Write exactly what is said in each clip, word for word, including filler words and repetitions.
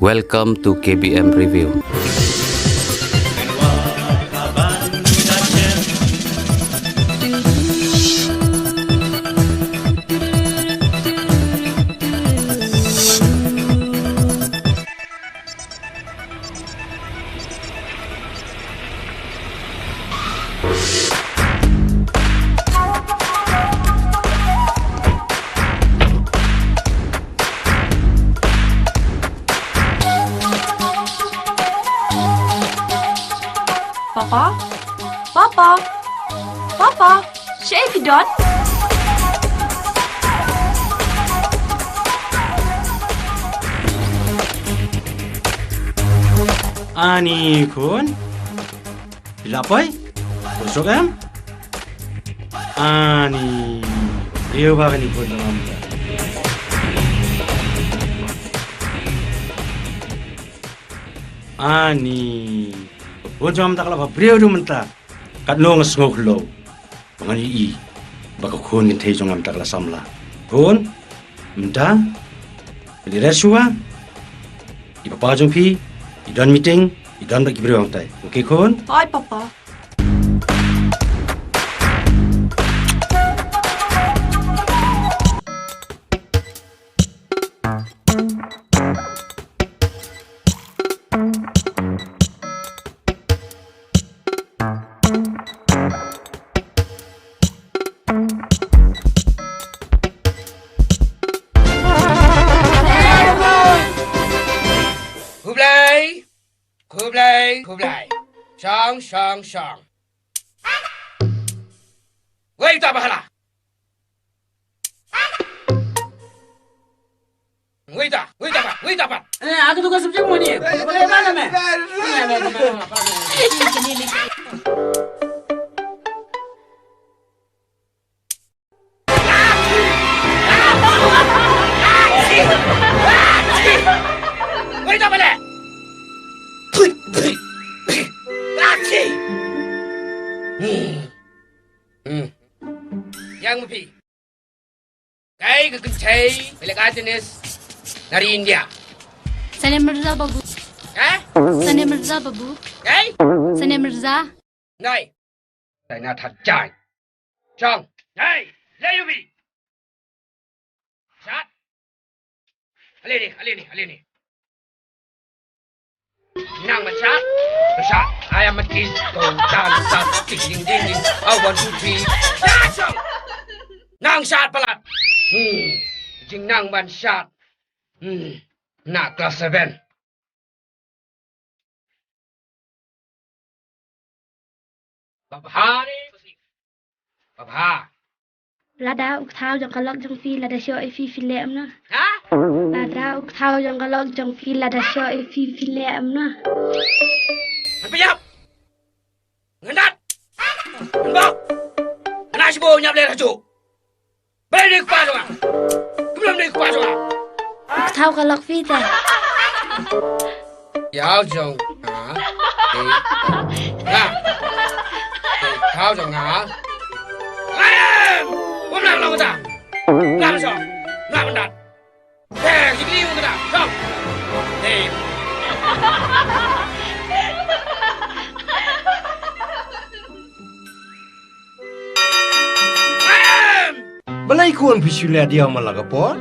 Welcome to K B M Review. Papa? Papa? Papa? Shaei phi don? Ani khun. Phi la poi? Poi suk em? Ani. Ïa ba kani khun jong nga mynta. Ani. Khun jong nga mynta ka la bha briew ruh mynta. Katno nga sngew khloo ba ngan ïohi ba ka khun kynthei jong nga mynta ka la samla. Khun, mynta, phi leit rest shuwa. I papa jong phi i don meeting, i don bad ki briew hangtai. Okay khun? Hooid papa. Khublei, khublei, khublei. Shong, shong, shong. Wei ta ba hala. Wei ta, wei ta pat, wei ta pat. Eh, aku tukar subjek mo ni. Boleh mana me? Wei ta pat le. Hmm. Hmm. Ïa nga phi. Kaei ka kynthei physical gymnast na ri India? Sania Mirza babu. Eh? Sania Mirza babu. Kaei? Sania Mirza. Nai. Sania Thar Jaiñ. Chong. Nai. Lei ïa phi. Shad. Ale ni, ale ni, ale ni. Nang ban shad, ban shad. I am a disco dancer. Ding, ding, ding, ding. I want to be. Shad, shad. Nang shad palat. Hmm. Jingnang ban shad. Hmm. Na class seven. Babha ni. Babha. Lada u kthaw jong ka lok jong phi lada shoh ïa phi phi leh em na. Ha? Lada u kthaw jong ka lok jong phi lada shoh ïa phi phi leh em na. Ngan pynïap. Ngan dat. Ngan bok. Ngan ai shibun ñiap leh hajuh. Balei dei kpa jong nga? Kumno dei kpa jong nga? Kthaw ka lok phi te. Ïa jong nga. Dei nga. Dei kthaw jong nga. Em! Kumno long ta? Nga ban shong. Nga ban dat. Dei, jingli u kata. Shong. Dei. Balei khun phi shu leh diaw man la ka por?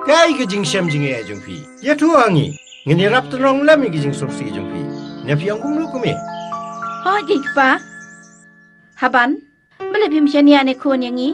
Kaei ka jingshem jingeh jong phi? Ïathuh ha ngi. Ngin ïarap tynrong lem ïa ka jingsngewsih jong phi. Ne phi ong kumno kumne? Hooid kpa. Haban, balei phim shaniah ne khun ïa ngi?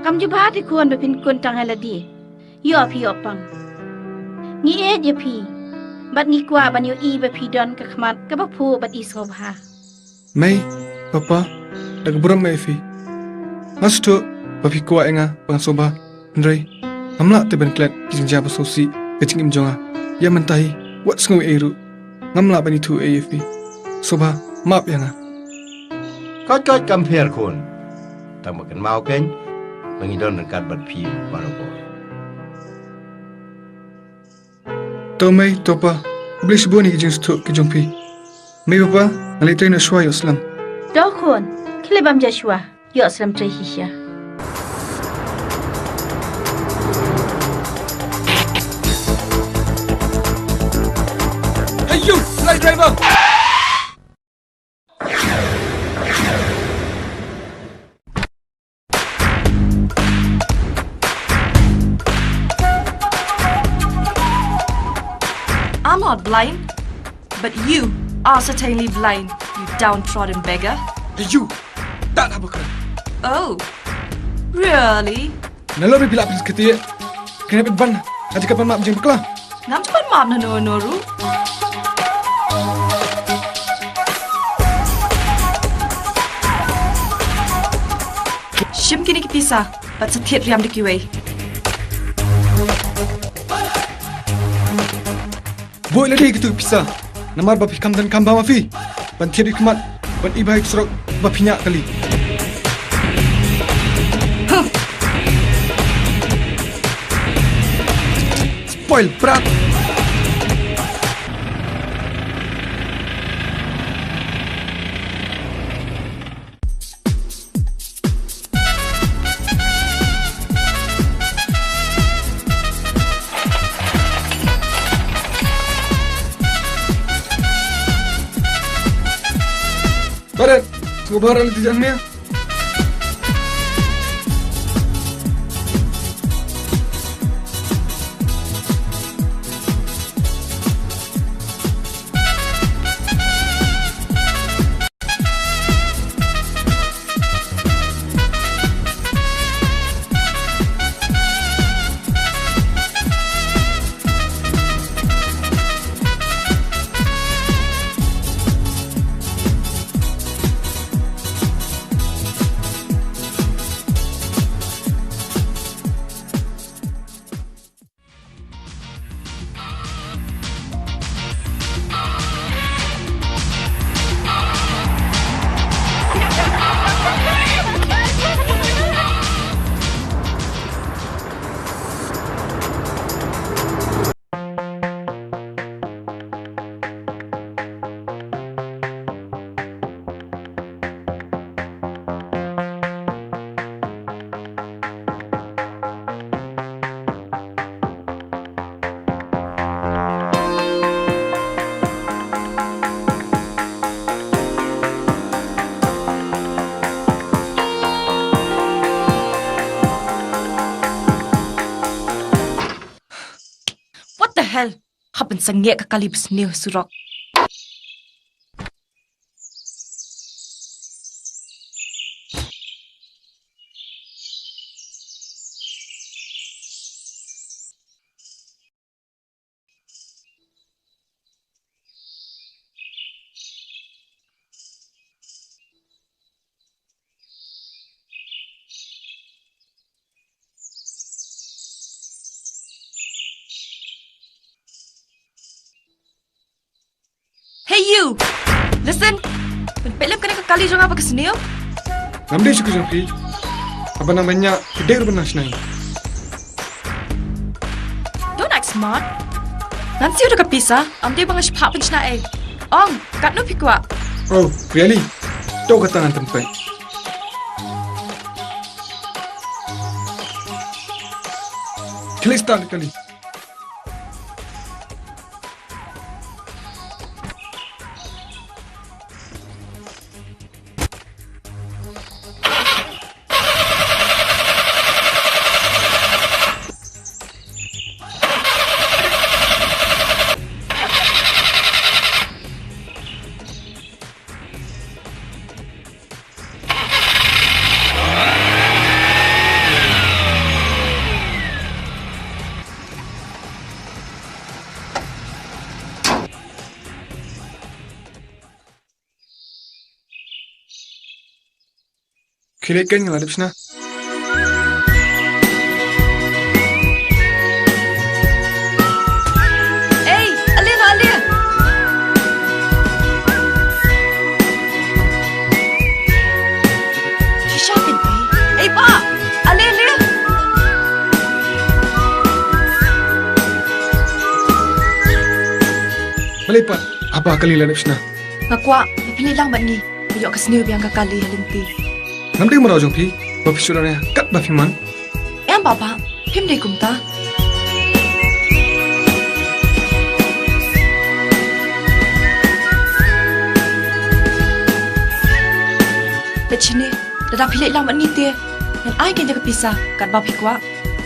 Kam jubha te khun ba phin kun tang ha lade. Ïoh phi ïoh pang. Ngi ïeit ïa phi. Bad ngi kwah ban ïohi ba phi don ka khmat kaba phuh bad i sngewbha. Mei, Papa, da ka burom mei phi. Nga sngewthuh ba phi kwah ïa nga ba ngan sngewbha, hynrei ngam lah te ban klet ki jingjia ba sngewsih ka jingim jong nga. Ïa mynta hi, wat sngew ei ruh. Ngam lah ban ïathuh ei ïa phi. Sngewbha, map ïa nga. Koit koit kam pher khun. Tang ba kynmaw kein ba ngi don ryngkat bad phi baroh. To mei, to pa, khublei shibun ïa ki jingsngewthuh ki jong phi. Mei papa, ngan leit trei noh shuwa ïoh slem. To khun, khie leit bam ja shuwa, ïoh slem trei shisha. Hey, driver! I'm not blind, but you are certainly blind, you downtrodden beggar. Hey, you! Dat haba kren. Oh, really? Nalor ba phi lah pynskhem ïa kane, pynban ha jaka ban map jingbakla. Ngam ju ban map na no no ruh. Shim kine ki pisa bad sa thied riam da kiwei. Buh ïa lade kito ki pisa namar ba phi kham don kam bha ma phi ban thied ïa ki mat ban i bha ïa ki surok ba phi ñiah kali. Huh. Spoil brat. Baret, sngewbha ïa lade jan mia. What the hell? Hap ban sangeh ka kali ba sniew surok. Hey you! Listen! Pynpeit lem kane ka kali jong nga ba ka sniew? Ngam dei shuh ka jong phi. Haba nang ban ñiah phi dei ruh ban nang shna hi. Don't act smart. Ngan siew da ka pisa, ym dei ba nga shu phah pynshna ei. Ong, katno phi kwah? Oh, really? To kata ngan pynpeit. Khie leit start kali. Khie leit kein, nga la dep shna. Ei, ale noh, ale. Shisha kein ei. Ei, bah, ale, ale. Balei pat? Haba kali la dep shna. Nga kwah ba phin leit lang bad ngi, ba ïoh ka sniew biang ka kali ha lynti. Ngam dei mraw jong phi ba phi shu leh kat ba phi mon. Em baba, phim dei kumta. Chine, lada phi leit lang bad ngi te, ngan ai kein ïa ka pisa katba phi kwah.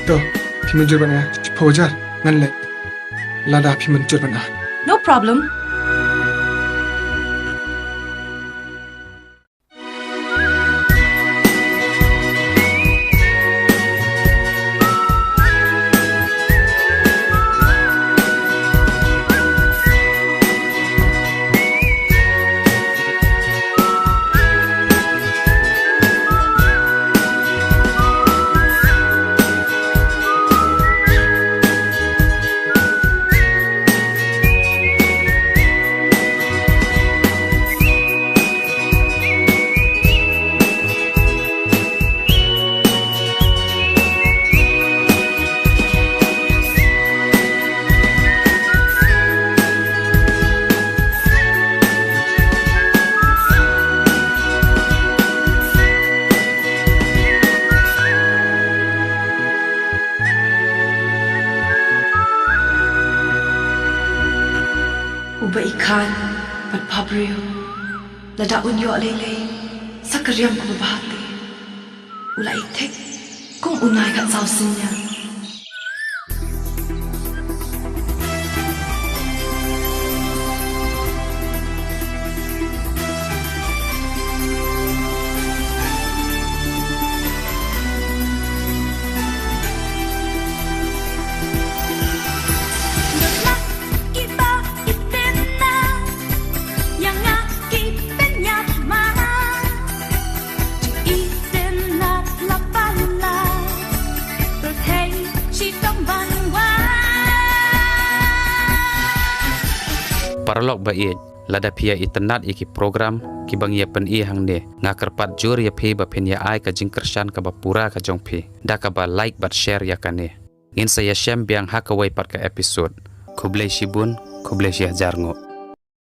To, phi mynjur ban ai shiphew hajar, ngan leit. Lada phi mynjur ban ai. No problem. Uba i khan bad pha briew, lada un ïoh lei lei sa ka riam kaba bha te, u la i thik kum u nai khatsaw sien ïa. Paralok ba ïeit, lada phi ïa itynnad ïa ki program kiba ngi ïa pyni hangne, nga kyrpad jur ïa phi ba phin ïa ai ka jingkyrshan kaba pura ka jong phi da kaba like bad share ïa kane. Ngin sa ïashem biang ha kawei pat ka episode. Khublei shibun, khublei shi hajar nguh.